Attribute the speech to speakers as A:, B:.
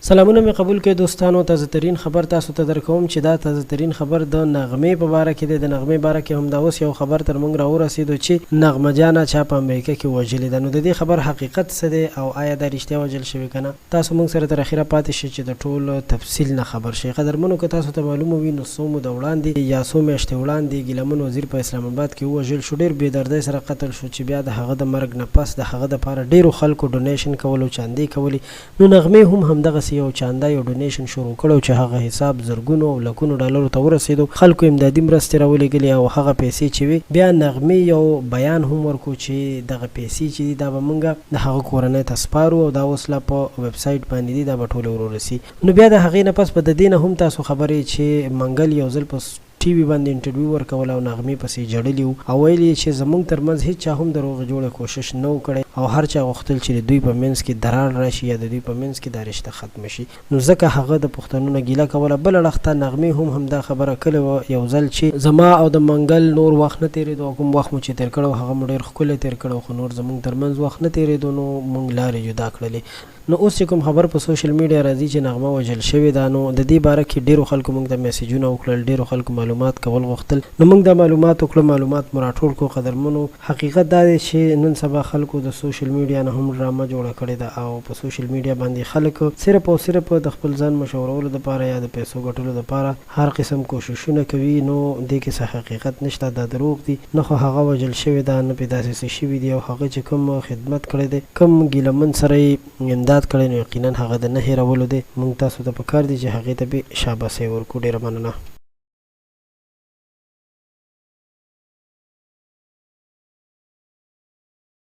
A: سلامونه مې قبول کړئ دوستانو تازه ترین خبر تاسو ته درکوم چې دا تازه ترین خبر د نغمې په باره کې دی د نغمې باره کې همدا اوس یو خبر تر موږ راورسیدو چې نغمه جانه چا په امریکا کې وژلې ده نو د دې خبر حقیقت څه دی او آیا دا رښتیا وژل شوې که نه تاسو موږ سره تر اخیره پاتې شئ چې د ټول تفصیل نه خبر شئ قدرمنو که تاسو ته معلومه وي نو څو موده وړاندې یا څو میاشتې وړاندې ګیله من وزیر په اسلام اباد کې ووژل شو ډیر بې دردۍ سره قتل شو چې بیا د هغه د مرګ نه پس د هغه دپاره ډیرو خلکو ډونیشن کولو چاندې کولې نو نغمې هم همدغسې یو چانده یو ډونیشن شروع کړو چې هغه حساب زرګونو او لکونو ډالرو ته ورسیدو، خلکو امدادي مرستې راولیږلې او هغه پیسې چې وې بیا نغمې یو بیان هم ورکړو چې دغه پیسې چې دي دا به مونږ د هغه کورنۍ ته سپارو او دا اوس لا په ویب سایټ باندې دي دا به ټولې ورورسي. نو بیا د هغې نه پس به ددې نه هم تاسو خبر یئ چې منګل یو ځل په ټي وي باندې انټرویو ورکوله او نغمې پسې ژړلي وو او ویل یې چې زمونږ تر منځ هیچا هم د روغې جوړې کوشش نه وو کړی او هر چا غوښتل چې د دوی په منځ کې دراړ راشي یا د دوی په منځ کې دا رشته ختمه شي نو ځکه هغه د پښتنو نه ګیله کوله بل اړخ ته نغمې هم همدا خبره کړې وه یو ځل چې زما او د منګل نور وخت نه تیریدو او کوم وخت مو چې تیر کړی وو هغه مو ډیر ښکلی تیر کړی وو خو نور زمونږ تر منځ وخت نه تیریدو نو مونږ لارې جدا کړلې. نو اوس چې کوم خبر په سوشل میډیا راځي چې نغمه وژل شوې ده نو د دې باره کې ډیرو خلکو موږ ته میسجونه وکړل ډیرو خلکو معلومات کول غوښتل نو موږ دا معلومات وکړو معلومات مو راټول کړو قدرمنو حقیقت دا دی چې نن سبا خلکو د سوشل میډیا نه هم ډرامه جوړه کړې ده او په سوشل میډیا باندې خلک صرف او صرف د خپل ځان مشهورولو لپاره یا د پیسو ګټلو لپاره هر قسم کوششونه کوي نو دې کې څه حقیقت نشته دا دروغ دي نه خو هغه وژل شوې ده نه پې داسې څه شوي دي او هغه چې کوم خدمت کړی دی کوم ګیله من سره یې امداد کړی نو یقینا هغه د نه هیرولو دی مونږ تاسو ته پکار دي چې هغې ته پې شاباسۍ ورکړو ډیره مننه.